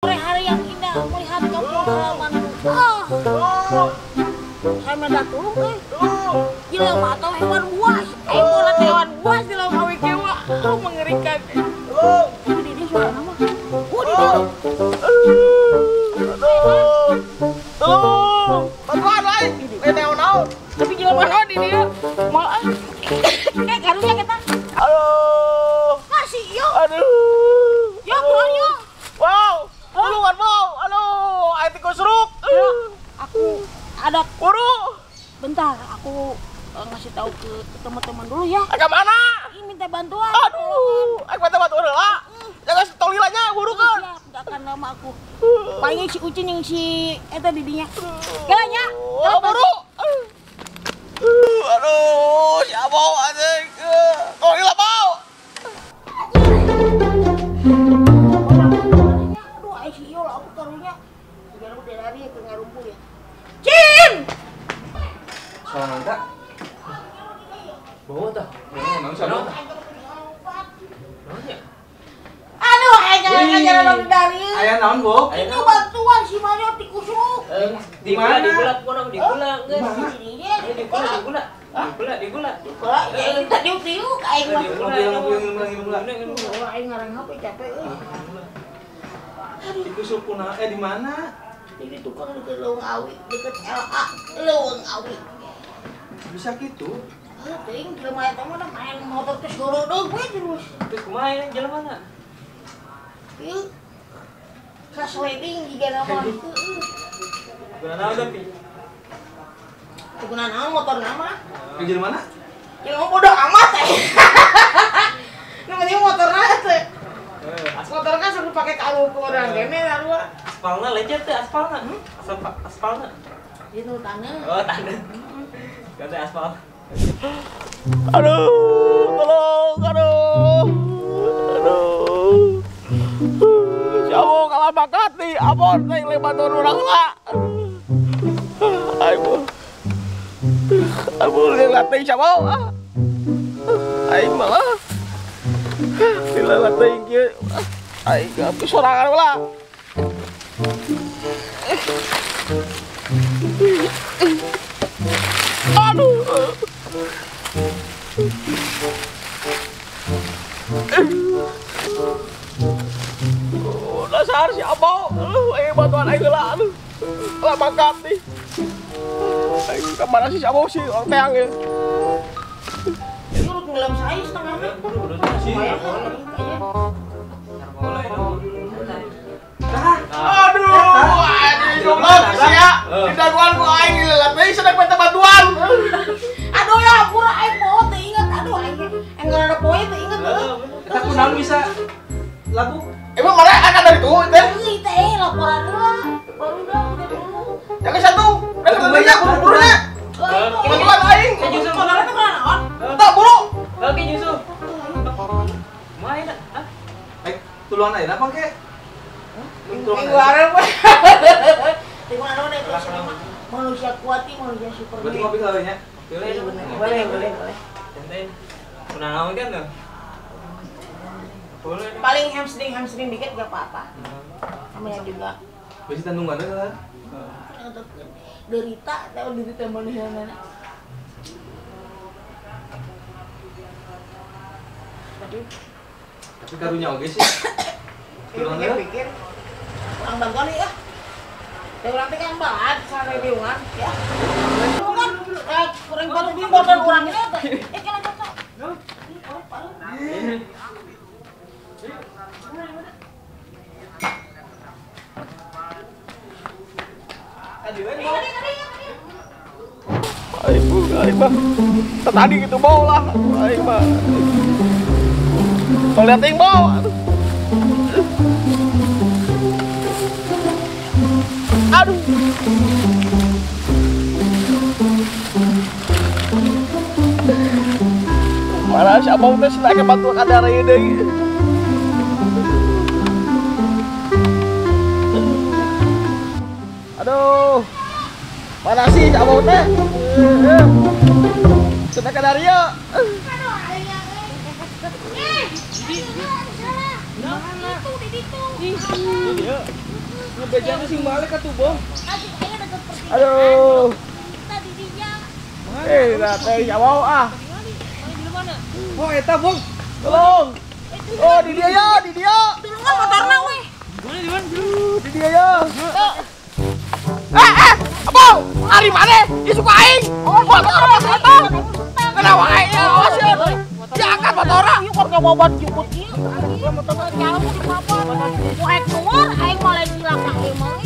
Sore hari yang indah melihat kampung halamanku. Ah. Saya minta tolong eh. Jelema atau hewan buas. Bola hewan buas di laut awe kewa. Oh, mengerikan. Ini dia suara nama. Oh, ini dia. Tolong. Bantuan lain. Naon-naon. Tapi jelema naon di dia. Mal ah. Karunya kita. Aduh. Masih yo. Aduh. Yo, buruan yo. Wow. Tulungan mau. Aduh, aing tikusruk. Aku ada buru. Bentar, aku ngasih tahu ke teman-teman dulu ya. Ke mana? Ini minta bantuan. Aduh, aku minta bantuan lah. Jangan tolilanya buru kan. Siap, enggak akan lama aku. Paling si Ucin yang si eta didinya. Kelanya. Oh, buru. Aduh, si Abau anjing. Tolila mau. Aduh, ai si Iyo lah aku karunya. Udah lari ke ngarumpul ya. Cin! Soalnya tak? Bawa tak? Naon ya? Aduh, aing ngajar dari. Aya naon, Bu? Itu bantuan si Mario tikusruk. Di mana? Di gula, kurang di gula, geus. Di gula, di gula. Di gula, di gula. Di gula, ya tadi diuk aing mah. Gula. Aing ngarang HP capek euy. Tikusruk kunaon? Di mana? Ini tukang deket Leuweung Awi, deket LA Leuweung Awi. Bisa gitu? Teuing jelema eta mah main motor terus gorodeug we terus. Terus kumaha jelema na? Ieu kasleding jiga nama. Heeh. Guna naon tapi? Guna naon motor nama? Ke jelema mana? Jelema bodoh amat eh. Nu penting motorna teh. Motor kan suruh pakai kalung ke orang kene sarua. Aspalna lecet teh aspalna. Aspalna. Itu tanah. Oh, tanah. Gak aspal. Aduh, tolong, aduh. Aduh. Si Abo kalah bakat nih, abon teh bantuan urang lah. Ayo. Abo latih si Abo. Aing malah. Lila latih kieu. Aing gak sorangan lah. Aduh. Oh, dasar si Abau. Aing bantuan aing heula aduh. Lah bakat nih. Aing ke mana sih si Abau sih orang teang ya. Urut ngelam saya setengah meter. Aduh, anjing goblok sia. Didaguan ku aing dilelatih sedang minta bantuan. Aduh ya, pura aing poho teu inget. Aduh aing enggak ada poe teu inget heuh. Eta kunaon bisa lagu? Emang mana akan dari tuh teh? Euy teh laporan heula. Baru dah udah dulu. Jangan satu. Udah tentunya buru-burunya. Bantuan aing. Motorna teh kunaon? Tak buru. Oke nyusul. Main ah. Tulungan ayeuna apa ke? Minggu arep. Tengok naon itu manusia kuat nih, manusia super. Berarti kopi kalaunya? Boleh, boleh, boleh, boleh. Santai. Kunaon kan tuh? Boleh. Paling hamstring dikit gak apa-apa. Namanya juga. Bisi tandungan lah. Derita, tahu derita manusia mana? Tapi karunya oge sih. Pikir kurang bantuan ya. Kurang teh kan baat sampai diungan ya. Kan kurang bantuan motor kurang ini teh. Kena cocok. Aing mah. Tadi gitu bau lah. Aing mah. Tong lihat aing bau. Aduh. Mana si abang teh senang bantu kadar ieu deui. Aduh. Mana sih si abang teh? Senang kadar ieu. Aduh, aing euy. Itu di ditu. Ieu. Bejana sing balik atuh, Bong. Aduh. Eh, lah teh jawab ah. Oh, eta, Bong. Tolong. Oh, di dia ya, di dia. Tulungan motorna weh. Di mana? Di dia ya. Eh, Abang, ari mana? Ieu suka aing. Motor motor. Kena wae ya, awas ya. Diangkat motorna. Ieu keur ngababat jukut ieu. Motor nyalmu di babat. Ku aing keluar, aing malah cilaka ieu mah.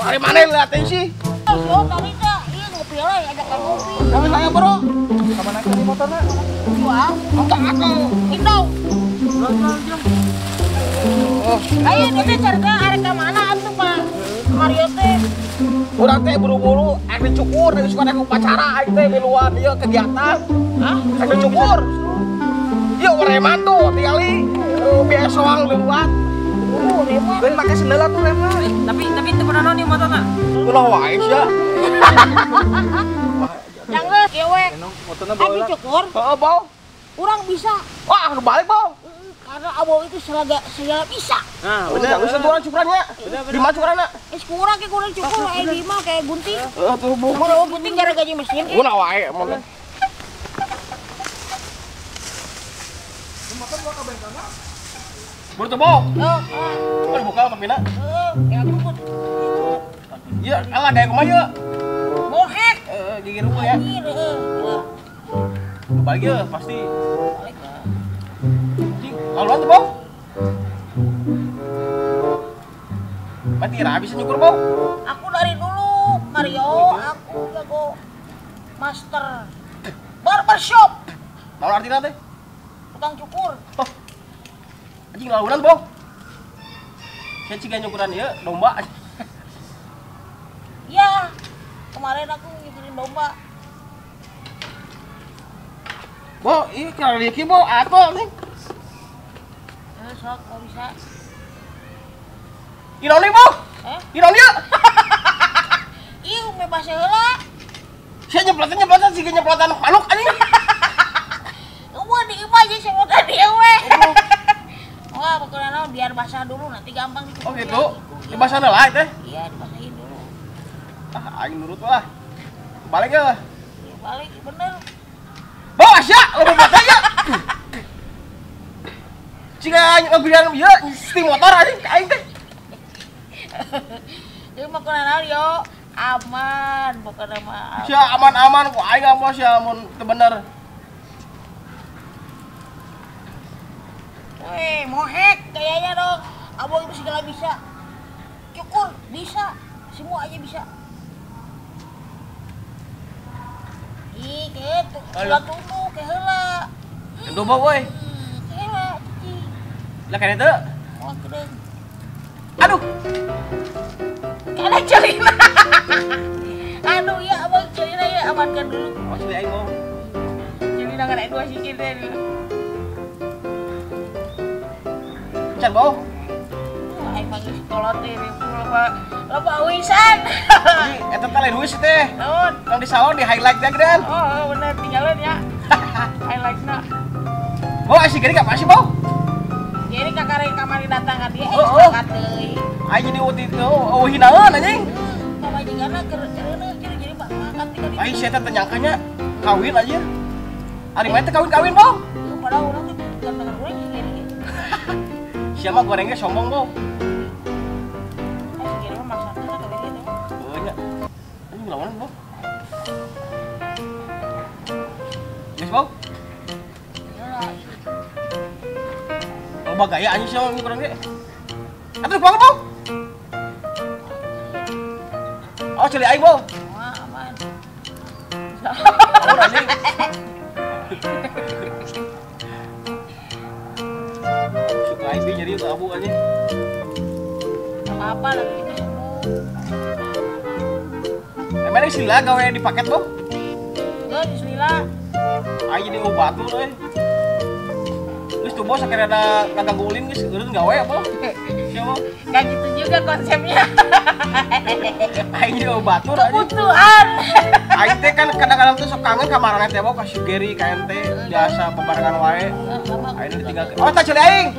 Ari mana lihat sih? Oh, tadi teh ieu ngopi lah, ajakan ngopi. Kami saya, Bro. Ka mana tadi motorna? Jual. Enggak aku. Indo. Oh. Ayo teh carita arek ka mana atuh, Pak? Mario teh. Urang teh buru-buru arek dicukur, dari suka arek upacara aing teh di luar ieu kegiatan. Hah? Arek dicukur. Ieu preman tuh tingali biasa soang di luar. Preman. Lain make sendal atuh preman. Tapi teu pernah naon ieu motorna. Ulah wae sia. Yang geus kieu we. Motorna bawa. Dicukur. Heeh, Bau. Urang bisa. Wah, balik, Bau. Karena abang itu segala bisa. Nah, bener. Bisa tuh orang cukurannya. Di mana cukuranna? Kurang ke kurang cukur, di mah kayak gunting. Heeh, tuh bu. Kalau gunting gara gaji mesin. Guna wae emang. Motor gua ka bengkelna. Buru tuh, Bau. Heeh. Aduh, buka tapina. Heeh, ya tutup. Iya, alah gaya kumaha ieu? Mohek. Heeh, gigi rupa ya. Heeh. Balik ya, pasti. Balik. Laluan tuh, Bau. Mati ra bisa nyukur, Bau. Aku dari dulu, Mario, aku jago master barbershop. Naon artinya teh? Tukang cukur. Oh. Anjing laluan, Bau. Saya ciga nyukuran ieu domba. Ya, kemarin aku nyukurin domba. Bo, ini kalau diki, Bo, atuh nih. Sok, kok bisa. Ironi, Bo. Ironi ya. Ieu bebas heula. Saya nyeplotan sih nyeplotan manuk anjing. Wah, di imah aja semua tadi we. Wah, pokoknya naon biar basah dulu nanti gampang dicukur. Oh gitu. Dibasahan heula teh. Iya, dibasahin dulu. Ah, aing nurut lah. Balik ya. Iya, balik bener. Bo, Asya, lo buat aja. Jika ngebilian ieu steam motor anjing ka aing teh. Ieu mah kunaon naon yo, aman pokokna mah. Sia aman-aman ku aing apa sia mun teu bener. Weh, mohek kayaknya dong. Abang itu segala bisa. Cukur bisa, semua aja bisa. Ih, gitu. Ulah tunggu ke heula. Endo bawa woi. Ke heula. Lah kene teu? Oh, keren. Aduh. Kana celina. Aduh, ya abang celina ya amankan dulu. Oh, celina aing mau. Celina kana dua sikit deh dulu. Can bau. Aing panggil sekolah teh loba loba wisan. Jadi eta teh lain wis teh. Naon? Nang di salon di highlight teh gedan. Oh, bener tinggalan ya. Highlightna. Bau asih geuning ka masih bau. Jadi kakak kamari datang ka dia, sepakat deui. Aing jadi uti teu eueuh hinaeun anjing. Pamajikanna keur eureuneuh jadi makan tinggal di. Aing sia teh teu nyangkanya kawin aja. Ari mah teh kawin-kawin, Bang. Padahal urang teh gantengan urang sih gini. Sia mah gorengnya sombong, Bang. Eh, si Geri mah maksana kawin gitu. Heueuh nya. Anjing lawanan, Bang. Geus, Bang. Loba gaya anjing sia urang ge. Atuh kumaha, Bang? Oh, ceuli aing, Bang. Wah, aman. Oh, anjing. Suka aing nyeri ke abu anjing. Enggak apa-apa nanti kita sembuh. Emang ini sila gawe di paket, Bang? Enggak, di Selila. Aing jadi obat tuh, euy. Geus tuh bos akhirnya ada ngaganggu ulin geus eureun gawe apa? Siapa? Enggak gitu juga konsepnya. Aing jadi obat tuh anjing. Kebutuhan. Aing teh kan kadang-kadang tuh sok kangen ka maraneh teh ka si Geri ka ente biasa bebarengan wae. Aing ditinggalkeun. Oh, tah ceuli aing.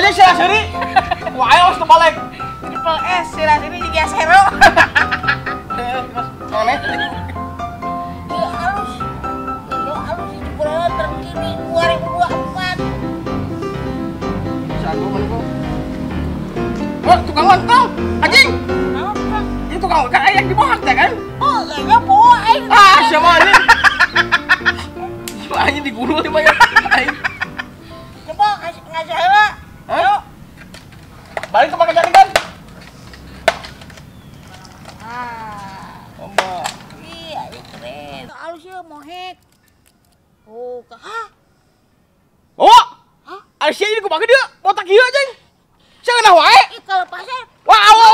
Aja sirah seuri. Wah, ayo harus terbalik. Triple S sirah seuri juga sero. Aneh. Iya halus. Iya halus itu berapa terkini 2024. Sagu mana kok? Wah, tukang lontong. Anjing. Ini tukang lontong yang di bawah teh kan? Oh, kayaknya bawa aing. Ah, siapa anjing? Siapa anjing digulung di banyak. Aing. Coba ngasih heula. Ayo. Balik ke pakai kan? Ah. Omba. Iya, ini keren. Halusnya mohek. Oh, hah? Oh. Hah? Aisyah ini kumaha dia? Botak ieu anjing. Sia ngeunah wae. Ih, kalau pasar. Wah, awa.